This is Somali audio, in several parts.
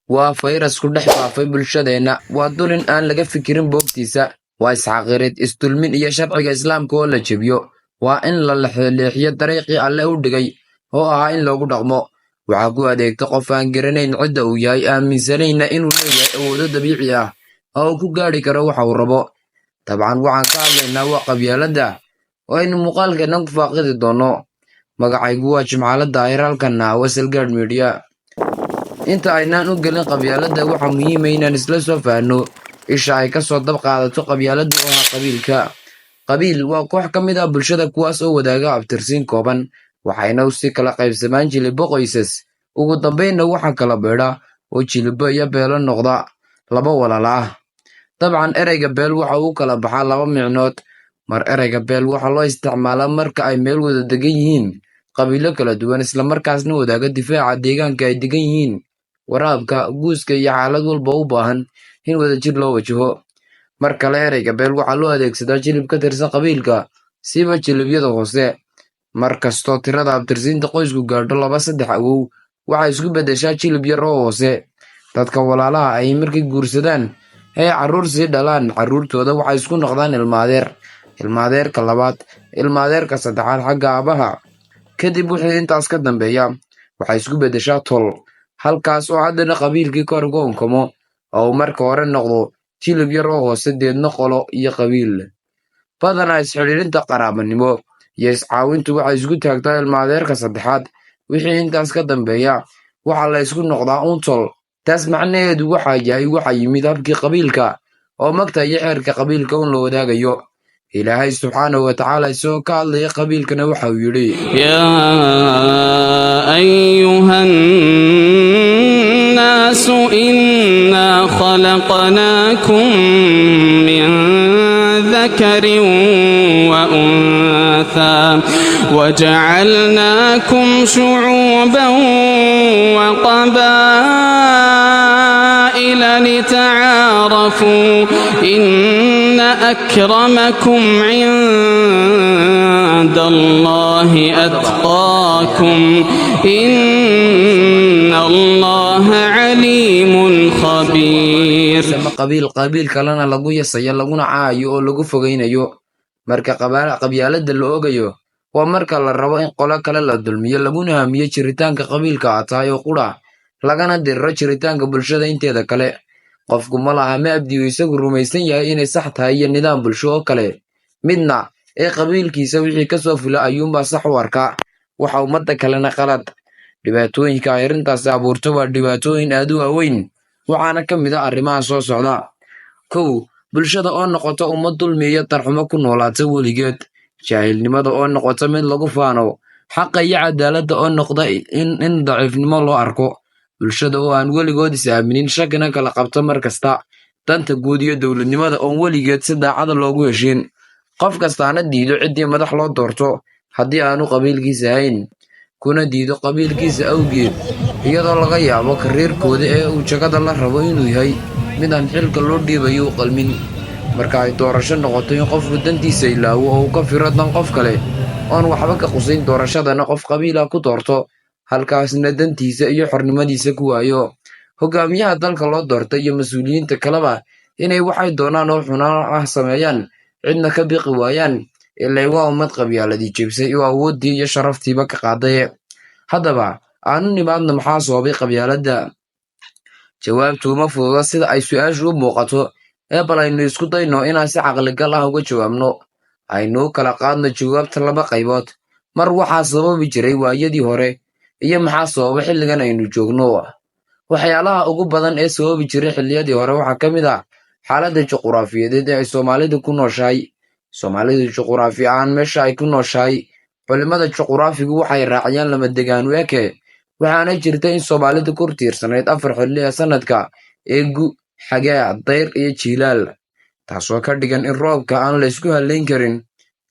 Waa fayras ku dhex faafay bulshadeenna. Waa dulin aan laga fikirin boogtiisa. Waa isxaqirid, isdulmin iyo sharciga Islaamka oo la jebiyo. Waa in la leexleexiyo dariiqii Alle u dhigay oo ahaa in loogu dhaqmo. Waxaa ku adeegta qof aan garanayn cidda uu yahay, aaminsanayna inuu leeyahay awoodo dabiici ah oo uu ku gaadhi karo waxa uu rabo. Dabcan waxaan ka hadlaynaa waa qabyaaladda, oo aynu muuqaalkeennan ku faaqidi doono. Magacaygu waa Jimcaale Daahir, halkanna waa Salgaadh Media. Inta aynaan u gelin qabyaaladda, waxaa muhiim ah inaan isla soo fahanno isha ay ka soo dab qaadato qabyaaladda, oo ah qabiilka. Qabiil waa koox ka mid ah bulshada, kuwaas oo wadaaga abtirsiin kooban, waxayna si kala qaybsamaan jilibo, qoysas. Ugu dambeynna waxaa kala beedha oo jilibo iyo beelo noqda laba walaal ah. Dabcan ereyga beel waxa uu kala baxaa laba micnood. Mar ereyga beel waxaa loo isticmaalaa marka ay meel wada degan yihiin qabiilo kala duwan, isla markaasna wadaaga difaaca deegaanka ay degan yihiin, waraabka, guuska iyo xaalad walba u baahan in wadajir loo wajaho. Mar kale ereyga beel waxaa loo adeegsadaa jilib ka tirsan qabiilka, siiba jilibyada hoose. Mar kastoo tirada abtirsiinta qoysku gaadho laba, saddex awow, waxay isku beddeshaa jilib yar oo hoose. Dadka walaalaha ay markay guursadaan ee carruur sii dhalaan, carruurtooda waxay isku noqdaan ilmaadeer, ilmaadeerka labaad, ilmaadeerka saddexaad xagga aabaha. Kadib wixii intaas ka dambeeya waxay isku beddeshaa tol, halkaas oo haddana qabiilkii kor uga unkamo oo uu marka hore noqdo jilib yar oo hoose, deedna qolo iyo qabiil. Badanaa isxidhiidhinta qaraabanimo iyo iscaawintu waxay isku taagtaa ilmaadeerka saddexaad. Wixii intaas ka dambeeya waxaa la isku noqdaa uun tol. Taas macnaheedu waxa yahay waxa yimid habkii qabiilka oo magta iyo xeerka qabiilka un la wadaagayo. Ilaahay subxaanahu wa tacaala isagoo ka hadlaya qabiilkana waxa uu yidhi: يا أيها الناس إنا خلقناكم من ذكر وأنثى وجعلناكم شعوبا وقبائل لتعارفوا إن أكرمكم عند الله أتقاكم إن الله عليم خبير. Sama qabiil qabiil kalena lagu yasayo, laguna caayo oo lagu fogeynayo. Marka qabyaaladda la ogayo waa marka la rabo in qolo kale la dulmiyo, laguna hamiyo jiritaanka qabiilka aad tahay oo qura, lagana diriro jiritaanka bulshada inteeda kale. Qofku ma laha mabdi uu isagu rumaysan yahay inay sax tahay iyo nidaam bulsho oo kale midna, ee qabiilkiisa wixii kasoo fula ayuunbaa sax u arkaa, waxa ummadda kalena qalad. Dhibaatooyinka ay arrintaasi abuurto waa dhibaatooyin aad u waaweyn, waxaana ka mid ah arrimaha soo socda. Kow, bulshada oo noqota ummad dulmi iyo darxumo ku noolaata weligeed. Jaahilnimada oo noqota mid lagu faano. Xaqa iyo cadaaladda oo noqda in daciifnimo loo arko. Bulshada oo aan weligood is aaminin, shakina kala qabta mar kasta. Danta guud iyo dowladnimada oon weligeed si daacada loogu heshin, qof kastaana diido ciddii madax loo doorto haddii aanu qabiilkiisa ahayn, kuna diido qabiilkiisa awgeed, iyadoo laga yaabo kariirkooda ee uu jagada la rabo inuu yahay mid aan xilka loo dhiibayo u qalmin. Marka ay doorasho noqoto, in qofku dantiisa ilaawo oo uu ka firo dan qof kale oon waxba ka qusayn, doorashadana qof qabiila ku doorto, halkaasna dantiisa iyo xornimadiisa ku waayo. Hogaamiyaha dalka loo doortay iyo mas-uuliyiinta kaleba inay waxay doonaan oo xunaan ah sameeyaan, cidna ka biqi waayaan, ilaa waa ummad qabyaaladii jebsay oo awooddii iyo sharaftiiba ka qaadaye. Haddaba aanu nimaadno, maxaa sababay qabyaaladda? Jawaabtu uma fududa sida ay su-aashu u muuqato, ee bal aynu isku dayno inaan si caqligal ah uga jawaabno. Aynu u kala qaadno jawaabta laba qaybood: mar waxaa sababi jiray waayadii hore iyo maxaa sababa xilligan aynu joogno. Waxyaalaha ugu badan ee sababi jiray xilliyadii hore waxaa ka mid ah xaaladda juquraafiyadeed ee ay Soomaalidu ku nooshahay. Soomaalidu juquraafi ahaan meesha ay ku nooshahay, culimada juquraafigu waxay raaciyaan lama degaan u eke, waxaana jirta in Soomaalidu ku tiirsanayd afar xilli ee sanadka ee gu, xagaa, dayr iyo jiilaal, taasoo ka dhigan in roobka aan la isku halayn karin,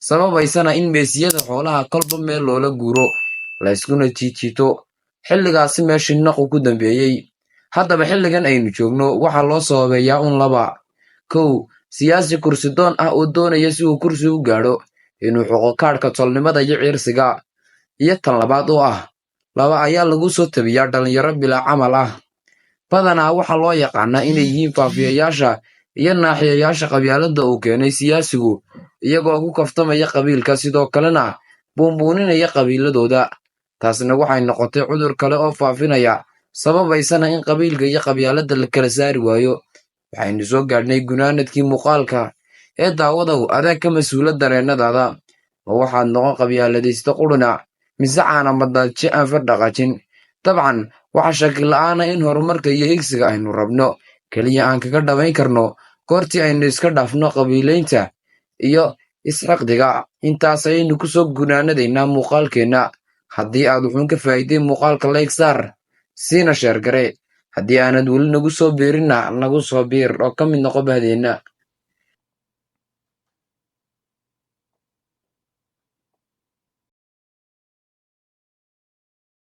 sababaysana in meesiyada xoolaha kolba meel loola guuro, la iskuna jiijiito xilligaasi meeshii naqu ku dambeeyey. Haddaba xilligan aynu joogno waxaa loo sababeeyaa un laba. Kow, siyaasi kursi doon ah oo doonaya si uu kursi u gaadho inuu xoqo kaadhka tolnimada iyo ciirsiga, iyo tan labaad oo ah laba ayaa lagu soo tabiyaa dhalinyaro bilaa camal ah. Badanaa waxaa loo yaqaanaa inay yihiin faafiyayaasha iyo naaxiyayaasha qabyaaladda uu keenay siyaasigu, iyagoo ku kaftamaya qabiilka, sidoo kalena buunbuuninaya qabiiladooda. Taasna waxay noqotay cudur kale oo faafinaya, sababaysana in qabiilka iyo qabyaaladda la kala saari waayo. Waxaynu soo gaadhnay gunaanadkii muuqaalka ee daawadow, adaa ka mas-uula dareennadaada. Ma waxaad noqon qabyaaladaysta quruna mise caana madaadshe aan fardhaqaajin? Dabcan waxaa shaki la'aana in horumarka iyo higsiga aynu rabno keliya aan kaga dhabayn karno goortii aynu iska dhaafno qabiilaynta iyo isxiqdiga. Intaas ayaynu kusoo gunaanadaynaa muuqaalkeenna. Haddii aad wuxuun ka faa'iiday muuqaalka, like saar, siina share garee. Haddii aanad weli nagu soo biirinna, nagu soo biir oo ka mid noqo bahdeenna.